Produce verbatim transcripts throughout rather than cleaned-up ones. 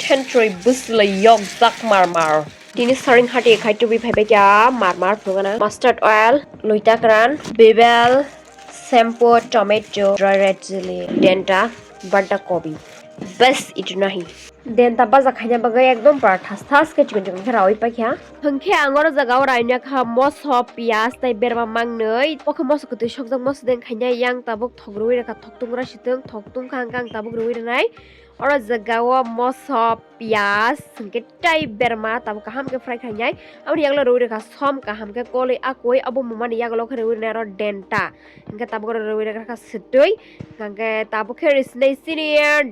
Sentry bwswlwi yokjak mar mar. Tini saring hati khai tubi phaibai kha mar mar phunukgana. Mustard oil, luitakran, bibel, shampoo, tomato, dry red chili, denta, banda kobi. Bas itu nahi. Denta baja khaina bagwi ekdom pura thas thas khe chikon chikon khe rawi paikha. Hwnkhe ang oro jagao raina kha moso, piyaj tei berma mangnwi. O khe moso kwtwi sokjak, moso deng khaina yang tabuk thok rwi rwkha, thok tungra sitwng, thok tungkha hwnkhe ang tabuk rwi rwnai. Oro jagao moso, piyaj, hwnkhe tei berma tabuk kaham khe fry khainai. Aboni yagulo rwi rwkha som kaham khe kolwi akwui, abo mumani yagulo khe rwi rwnai oro denta. Hwnkhe tabuk oro rwi rwkha sitwi. Hwnkhe tabuk khe rwi sinai sini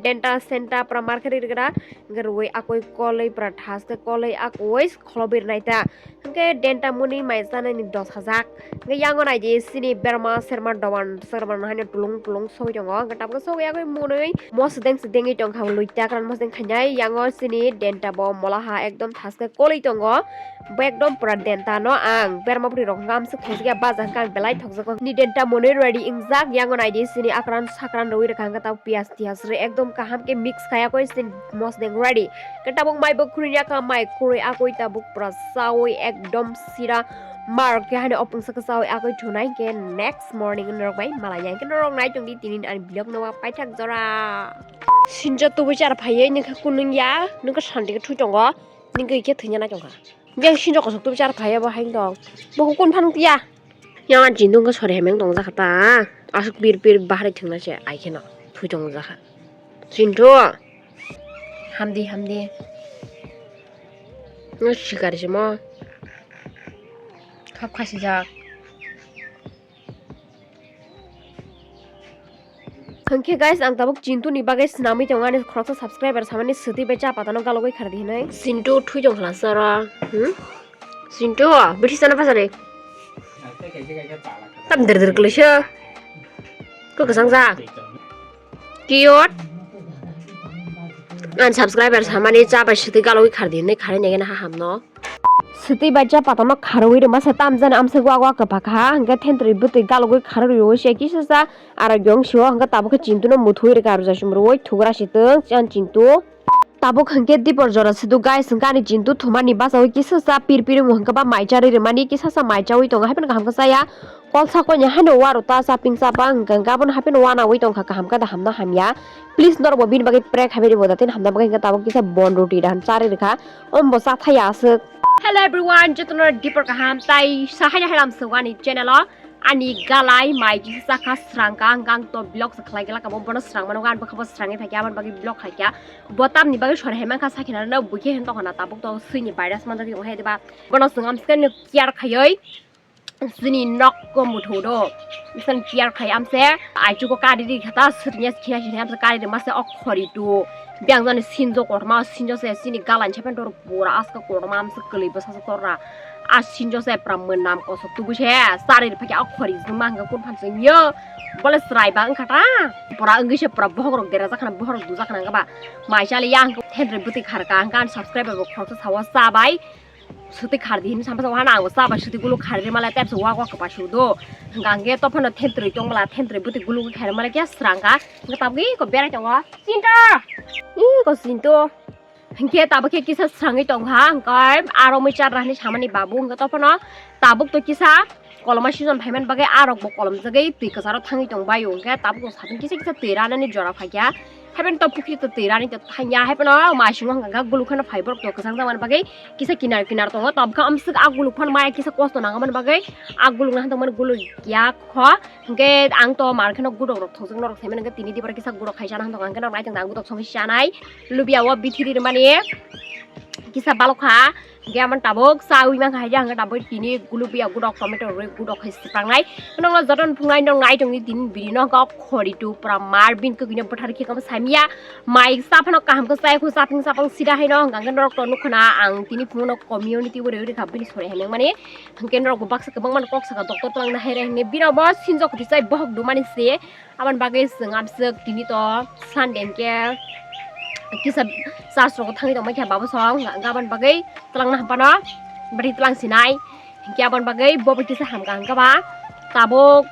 denta senta pura mar khe rwi rwkha. Hwnkhe rwi akwui kolwi pura thas khe kolwi akwui kholobwi rwnai ta. Hwnkhe denta muni mai chanani dos hajak. Hwnkhe yango naidi sini berma serma doban serma no haino tulung tulung sogwi tongo. Hwnkhe tabuk sogwi yagwi mwnwi moso dengse dengwi tongkha, luitakran moso deng khainai. Yango sini denta bo molaha ekdom thaske kolwi tongo. Bo ekdom pura denta no ang berma bwtwi rok hwnkhe amswk thokjak ya baja hwnkhe ang belai thokjago. Ni denta mwnwi ready wngjak. Yango naidi sini akran sakran rwi rwkha hwnkhe tabuk piyaj tiyaj rwi ekdom kaham khe mix khaiya koi sini moso deng ready. Khe tabuk mai bo khurui ya kha, mai khurui akwui tabuk pura chaui ekdom sira mar khe haino opungsa khe chaui akwui thunai hwnkhe next morning norok bai malai ya hwnkhe norok nai tongdi tini ani vlog no paithak jora. Sinjo tubui char phaiwi nokha kunung ya, nokha sandi khe thui tongo, nokha khe thwina nai tongkha. Yang sinjo kosok tubui char phaiya bo hai tong, bo kun phan tiya. Yang ani chintu wngkha sori hemeng tongjak kha ta. Aswk pir pir bahari thwngna se ai kheno thwi tongjak kha. Chintu. Hamdi, hamdi. No sikari se mo. Khap khasijak. Hwnkhe guys, ang tabuk Chintu ni bagwi swnamwi tongo, ani khoroksa subscriber samani swtwi bai cha patano galogwi khardi hinwi. Chintu thui tong khlasa oro. Hmm? Chintu, bithi sana pasari. Tam dir dir kwlwisyo. Ko kwchang ja. Cute. Ani subscriber samani cha bai swtwi galogwi khardi hinwi kharwi nai gana ha hamno. Swtwi bai cha patama kharwi rwma se tamjani amsai wak wak kwpha kha, hwnkhe thentrwi bwtwi galogwi kharwi rwo se kisa sa aro yong sio, hwnkhe tabuk khe Chintu no muthwi rwkha rwja sum rwui thugra si twng chan Chintu. Tabuk hwnkhe dipor jora sidu guys, hwnkhe ani Chintu thumani bachaui kisa sa pir pir wng hwnkhe ba mai charwi rwmani kisa sa mai chaui tongo, haiphano kaham khe chaya. Kol sakoni haino waro ta chaping chapang hwnkhe abono hapheno wanaui tongkha kaham khe da hamna hamya. Please norokbo bini bagwi pray khaimani bo da tini hamna bagwi hwnkhe tabuk kisa bon roti da hwn charwi rwkha. Ombo cha thaya aswk. Hello everyone, jotono dipor kaham tai sahaini haram sogani channel o ani galai mai kisa chakha srangkha hwnkhe ang to vlog se khlai gela kabo bono srang mano gan bwkha bo srangwi phaikha aboni bagwi vlog khlaikha. Bo tamni bagwi sori hai mankha sakhinarno bukhe hin tongkhana tabuk to swini virus manjak tongkha diba. Bono chwng amswkhe care khaiwi. Chini nok ko muthu do. Isan care khai amse. Aichugo kari ri khata sutnya khina khina amse kari ri mase ok khori tu. Biang jani sinjo korma sinjo se chini galan chepen dor pura aska korma amse kali basa se korra. A sinjo se pram menam kosok tubu se. Sari ri phakya ok khori juma hanga kun phan sengyo. Bole srai ba wngkha ta. Pura wngwi se pura bohok rok dera jakhana bohok rok du jakhana ba. Mai chali yang thentre buti kharka hanga subscriber bo khoroksa sawa sa bai. Suti khardi hini sampasa wana ang sa ba suti gulu khardi mala tepsa wak wak pa sudo. Hwnkhe ang ge tophano thentrwi tong mala thentrwi buti gulu khardi mala khe srangkha. Hwnkhe tabuk iko berai tongo. Chintu! Iko Chintu. Hwnkhe tabuk khe kisa srangwi tongkha. Hwnkhe aro mui chadra hini samani babu hwnkhe tophano tabuk to kisa koloma season phaimani bagwi a rokbo kolomjagwi twi kwcharo thangwi tongbaio, hwnkhe tabukno satung kisa kisa twi ranani jora phaikha, haiphano to pukhirito twi rani to thangya, haiphano masingo hwnkha guluk phano phai borok to kwchang jakmani bagwi kisa kinar kinar tongo, tabukhe amswk a guluk phano maya kisa kosto nangmani bagwi a gulukno hantongmani guluk ya kho, hwnkhe ang to mar kheno gudok rok thokjak norok saimani hwnkhe tini dibor kisa gudok khai chana hantong ang khe norok naithok da ang gudok songwi chanai lubia o bithi ri rwmani kisa balok kha. Hwnkhe amon tabuk chaui mankha, haikhe hwnkhe tabuk tini gulubuya gudok tomato rwi gudok hai swprangnai. Nokno jotono phungnai, nok nai tongdi tini bini nokha khori tu pura mar bini kwkwi no bwthar khe kamo samya. Mai sa phano kaham khe chai khu chaping chapang sida haino hwnkha hwnkhe norok to nukho na ang tini phunukno community o rwi rwkha bini sori hai nangmani. Hwnkhe norok bo baksa kwbangma no kok saka doctor twlang na hai rw hwnkhe bino bo sinjok kwthwi chai bohok dumani se. Aboni bagwi chwng amswk tini to Sunday hinkhe kisa church rogo thangwi tongma khe babo song, hwnkhe aboni bagwi twlangna haphano bari twlang sinai. Hinkhe aboni bagwi bobo kisa hamkha hwnkhe ba tabuk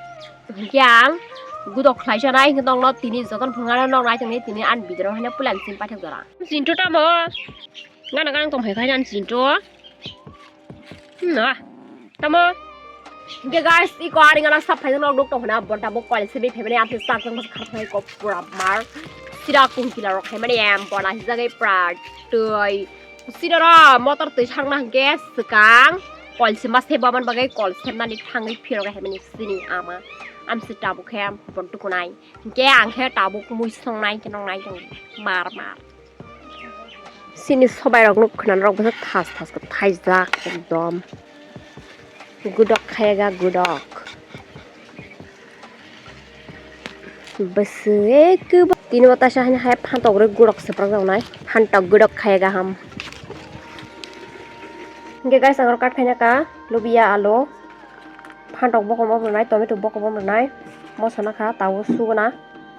hinkhe ang Gudok khlai sanai hwnkhe nokno tini jotono phunuknai nok nai tongni tini ani video haino puila simi paithak jora. Chintu tamo? Gana gana tong phai kha ani Chintu. Hmm, ah. Tamo? Hwnkhe guys, iko ari gana sap phai nok nuk tong hwna bonta bo kol simi phaimani amtwi chak chak masa kharnai ko pura mar. Sira kungkila rok khaimani em bona hijagwi pura twi. Sinoro motor twi sakna hwnkhe swkang kol sima se boman bagwi kol semnani thangwi phirok hai mani sini ama. Amsi tabuk khe bontukunai. Hwnkhe ang khe tabuk mui songnai khe nongnai tong mar mar. Sini sobai rok nuk khwna rok bwsa thas thas khe thaijak ekdom. Gudok khayaga gudok. Bwswk kwbang. Tini bo taisa haino hai phantok rwi gurok swprak jaknai. Phantok gurok khaya gaham. Hwnkhe guys, ang oro kat khaina ka lubia alu. Phantok bokomo rwnai, tomato bokomo rwnai. Moso na kha, tabuk suguna.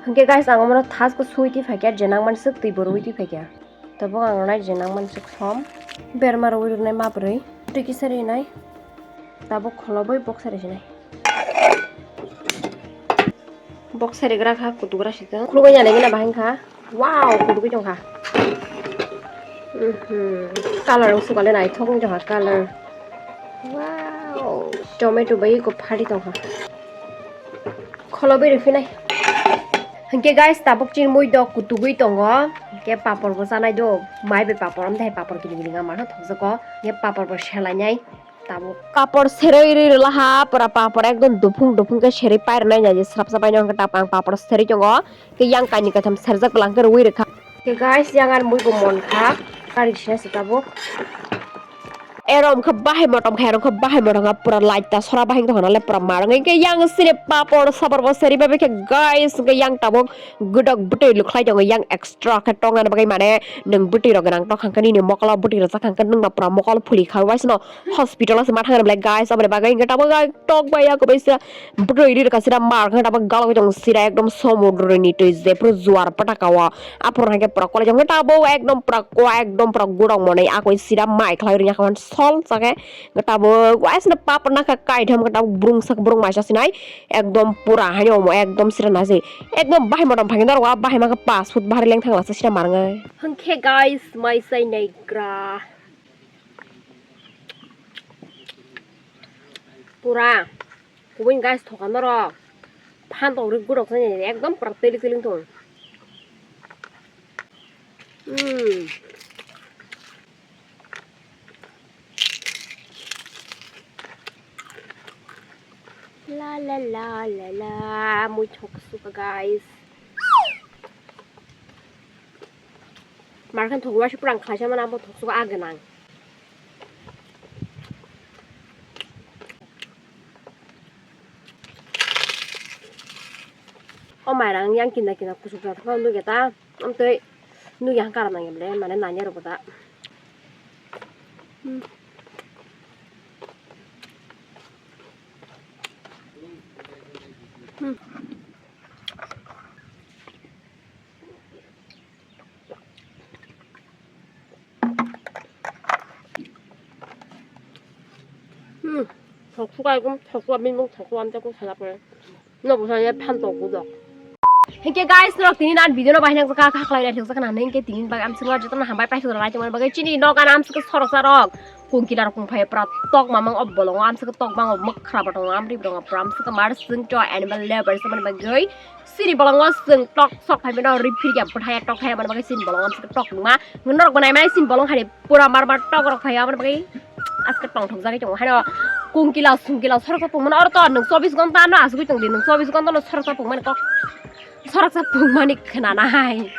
Hwnkhe guys, ang omono thasko sui twi phaikha, je nang manswk twi bo rwi twi phaikha. Tabuk ang rwnai je nang manswk som. Berma rwi rwnai ma bwrwi. Twi kisa rinai. Tabuk kholo bai boksa rijinai. Boksa rigra kha, kutugra sitwng. Khulugwi ya nai gana bahai kha. Wow, kutugwi tong kha. Mhm. Color wng sukale naithok wng tong kha color. Wow. Tomato bai ko phari tong kha. Kholo bai rwphinai. Hwnkhe guys, tabuk chini mui dok kutugwi tongo. Hwnkhe papor bo chanai do. Mai bai papor, amtwi hai papor gini gini wngma khe thokjako. Hwnkhe papor bo selainai. Tabuk papor serwi rwi rwla ha, pura papor ekdom duphung duphung khe serwi pai rwnai, nai je srapsa bai no hwnkhe tabuk ang papor serwi tongo, khe yang kainwi kaitham serjak bwla hwnkhe rwi rwkha. Khe guys, yang ani mui bo mon kha, kari sina se tabuk. Ero hwnkhe bahai motom kha, ero hwnkhe bahai motom kha, pura light ta sora bahai wngtong kha nale pura mar wngkhe yang sini papor sapor bo serwi bai khe guys, hwnkhe yang tabuk gudok bwtwi lukhlai tongo, yang extra khe tongna bagwi mane nwng bwtwi rok gwnang tong kha nini mokolo bwtwi rok chakha hwnkhe nwng ma pura mokol phuli kha waisano. Hospital o se ma thangna belai guys, aboni bagwi hwnkhe tabuk tok bai ya kwbai sira bwrwi ri rwkha sira mar hwnkhe tabuk galogwi tongo sira ekdom somudro ni twi jephru juar pata ka o aphuru hwnkhe pura kwlai tongo tabuk ekdom pura kua ekdom pura gurok monwi akoi sira mai khlai rwya kha sol chakhe tabuk waisano pap nakha kaitham khe tabuk brung sak brung maisa sinai ekdom pura haino omo ekdom sira nasi ekdom bahai motom phangwi norok bahai mangkha pas foot bahari lengthang lasa sira mar wngnai hwnkhe guys mai sai nai gra. Pura kubui guys thoka norok phan tong ri gurok sani ekdom pura teli teli tong. Hmm. La la la la la mui thok suka guys. Markhan thok wasi pura khlaisa mana bo thok suka aganang. O mairang yang kinda kinda kusuk jak thang nugya ta. Amtwi nugya hang kara nangya bole mane nanya rwbo ta. Hmm. Hmm. Hmm, thoksuka ekdom thoksuka bini mung thoksuka amtwi kung salak nai. No bwsa ya phan tok budok. Hingke guys, norok tini nan video no bahai nang kha kha khlai nai thoksa kana hingke tini bag am singo jotno hambai paisa rok nai tongmani bagwi chini nok ana am sika sorok sarok. Kung kilar kung phai pra tok mamang o bolongo am sika tok mango mok khra botong am ri botong pra am sika mar sing to animal lovers mani bagwi. Sini bolongo sing tok sok phai mano ri phirya bwthai tok hai mani bagwi sini bolongo am sika tok nungma. Norok bo nai mani sini bolong hai. Pura mar mar tok rok phai aboni bagwi aske tong thok jagwi tongo haino kungkila sungkila soroksa pungmani oro to nwng chobis gonta no asugwi tongdi nwng chobis gonta no soroksa pungmani kok soroksa pungmani khna nai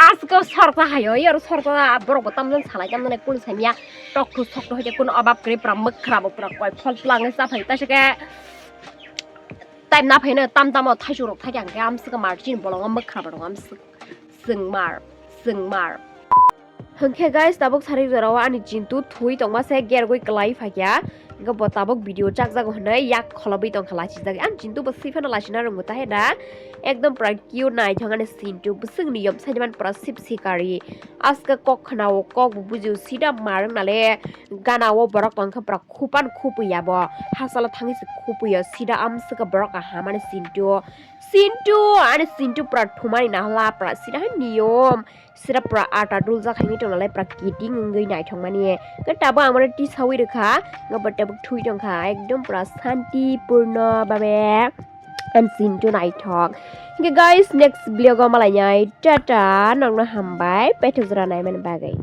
aske soroksa hayo oro soroksa borok bo tamjani salai tamjani kunu saimya tok thu sok to hoite kunu obab kwrwi pura mwkhra bo pura koi phol plang sa phai ta sike time na phaino tam tamo thaisu rok thai ang khe am sika mar chini bolongo mwkhra bo rok am sik. Swngmar, swngmar. Hwnkhe guys, tabuk sari jorao ani chintu thwi tongma se gergwi kwlai phaikha. Hwnkhe bo tabuk video chakjago hwnwi yak kholobwi tongkha lachijagwi. Ang Chintu bo swi phano lachina rwngo tahe da. Ekdom pura cute naithok ani Chintu. Bwswkni yom saimani pura sip sikari. Aska kok khwnao kok bo bujio sida marwng nale. Gana o borok tongkha pura khupan khupui ya bo. Hasala thangwi se khupui ya sida amswka borok kaham ani Chintu. Chintu ani Chintu pura thumani nahla pura sida hai niyom. Sira pura ata duljak hai tong nalai pura kiting wngwi naithok mani. Hwnkhe tabuk ang mano tisawi rwkha. Hwnkhe bo tabuk thui tongkha. Ekdom pura shanti purno babe. Ang Chintu naithok. Hwnkhe guys, next vlog o malainai. Tata, nokno hambai. Paithak jora naimani bagwi.